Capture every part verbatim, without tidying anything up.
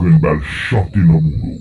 Yon bal chante nan bouda w.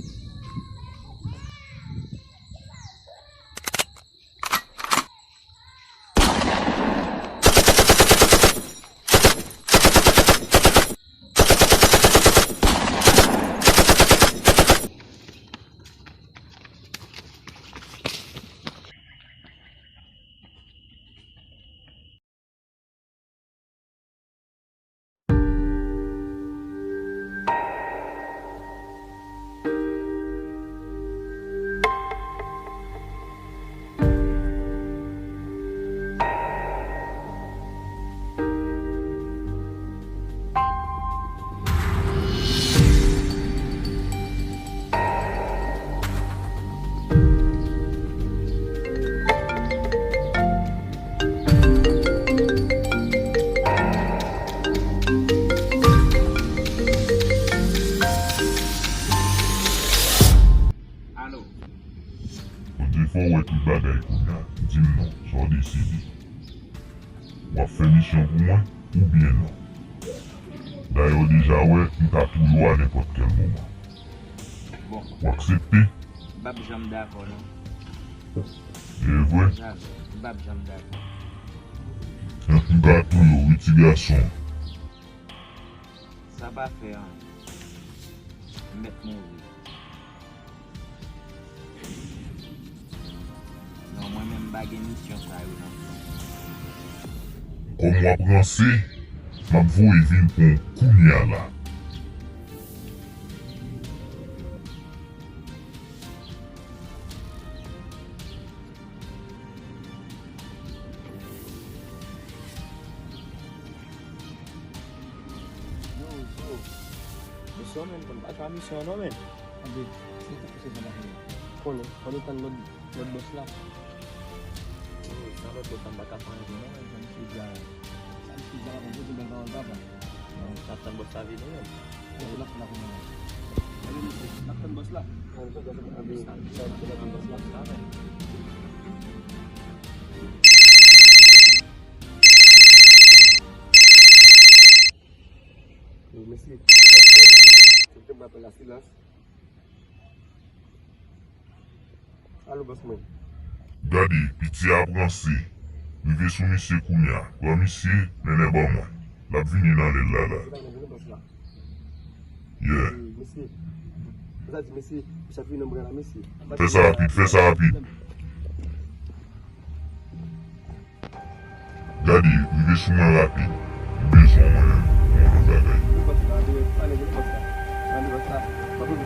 Alo. Kote fò w wè tout bagay kounye a? Di m non, sa w deside. W ap fè misyon pou mwen oubyen non? Dayè w deja wè m ka touye w a nenpòt kèl moman. Bon. W aksepte? M p ap janm dakò non. E vre? Jamè. M p ap janm dakò. M ka touye w wi ti gason. Sa pa fè anyen. M mèt mouri. Non, mwen menm m pa gen misyon sa yo nan fon. Kòm w ap ranse, m ap voye vin pran w kounye a la. Yo, yo. Misyon men, konn pa jwe a misyon non men. Anben, se tou se sa bagay. Konnen, konnen tann lòt, lòt bòs la. Yo, san lòt bòs la m pa ka fè anyen non men, sa misye di a. Sa misye di a, bon, poze bèl pawòl papa. Non, sa tann bòs la vini menm. Anben, n ap tann bòs la. Yo, mesye, bòs la rele la, mesye. Kite m rapèl la, silans. Alo, bòs mwen. Gade, piti a ap ranse. Rive sou misye kounye a. Pran misye, mennen ban mwen. L ap vini nan lè l la, la. Yeah. Mesye. Sa di, mesye, misye ap vini nan bra la, mesye. Fè sa rapid, fè sa rapid. Gade, rive sou mwen rapid. M bezwen w mwen menm pou yon lòt bagay. Ebyen, oke, m ap tann ou.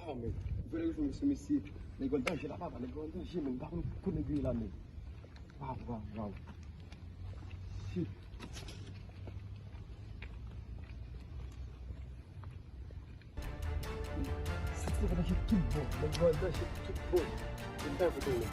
Ah, men, vre, vre, mesye, mesye. Nèg yo an danje la, papa, nèg yo an danje, men, m pa konn kote nèg yo ye la, men. Waw, waw, waw. Shit. Sa se pa danje tout bon, nèg yo an danje tout bon. M pa konn kote yo ye.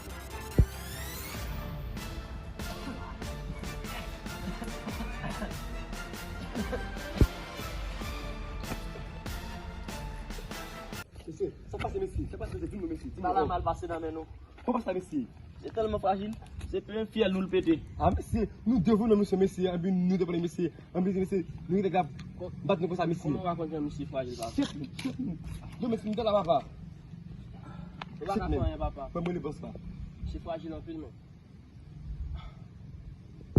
Mesye, sa pase, mesye? Sa pase, mesye? Di m non, mesye. Di m non. Bagay la mal pase nan men nou. Kòman sa, mesye? Se tèlman frajil. Se plen fyèl nou l pete. Ah, mesye, nou devounan misye, mesye. Anpi nou depann misye. Anpi mesye, nou rete la bat nou konsa, mesye. Kòman w rakonte yon misye frajil, papa? Chèf nou, chèf nou. Non, mesye, nou te la, papa. Ou pa ka fè anyen, papa. Ban mwen le bòs la. Misye frajil anpil, men.